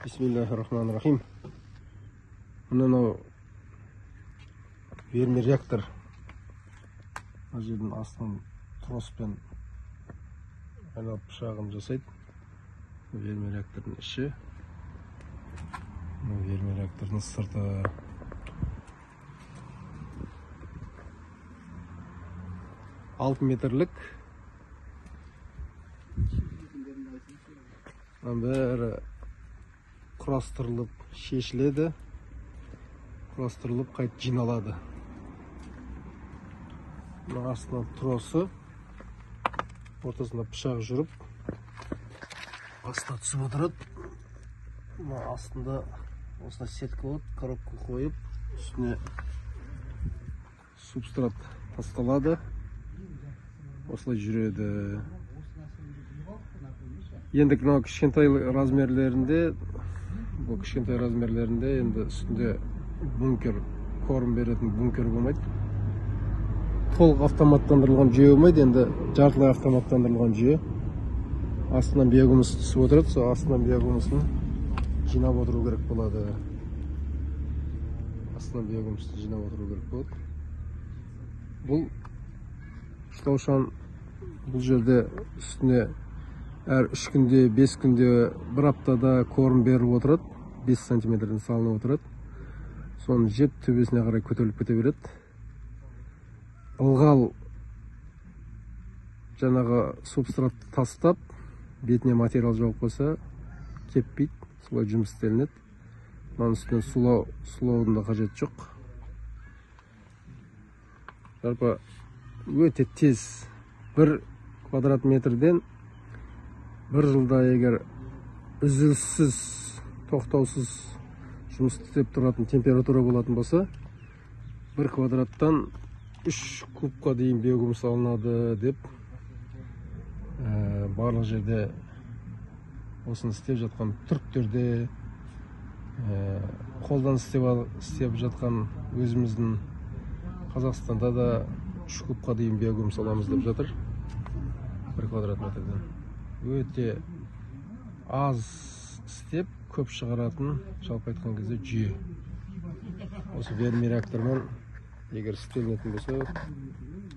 Бисмиллахи-рахмани-рахим. Мынау вермиреактор. Мына жердің астынан троспен айналып пышағын жасайды. Вермиреактордың іші. Мына вермиреактордың сырты. 6 метрлік. Мынаның бәрі құрастырылып шешіледі, құрастырылып қайтып жиналады. Мына астынан тросы, ортасында пышақ жүріп, астына түсіп отырады. Мына астында осындай сетка болады, коробка қойып, үстіне субстрат тасталады. Осылай жүреді. Енді мынау кішкентай размерлерінде, бұл кішкентай размерлерінде енді үстінде бункер, корм беретін бункер болмайды. Толық автоматтандырылған жүйе болмайды, енді жартылай автоматтандырылған жүйе. Астынан биогумус түсіп отырады, сол астынан биогумусын жинап отыру керек болады. Астынан биогумусты жинап отыру керек болады. Бұл штаушан бұл жерде үстіне әр 3 күнде, 5 күнде, бір аптада корм беріп отырады, 5 сантиметрден салынып отырады. Соны жеп төбесіне қарай көтеріліп кете береді. Ылғал жаңағы субстратты тастап, бетіне материал жауып қойса, кеппейді, солай жұмыс істелінеді. Мынаның үстінен сулаудың да қажеті жоқ. Жалпы өте тез 1 квадрат метрден бір жылда егер үзіліссіз, тоқтаусыз жұмыс істеп тұратын температура болатын болса, 1 квадраттан 3 кубқа дейін биогумус алынады деп, барлық жерде осыны істеп жатқан түріктерде, қолдан істеп жатқан өзіміздің Қазақстанда да 3 кубқа дейін биогумус аламыз деп жатыр 1 квадрат метрден. Өте аз істеп көп шығаратын, жалпы айтқан кезде, жүйе. Осы вермиреактормен егер істелінетін болса,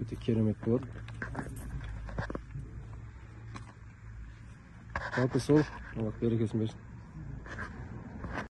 өте керемет болады. Жалпы сол, Алла берекесін берсін.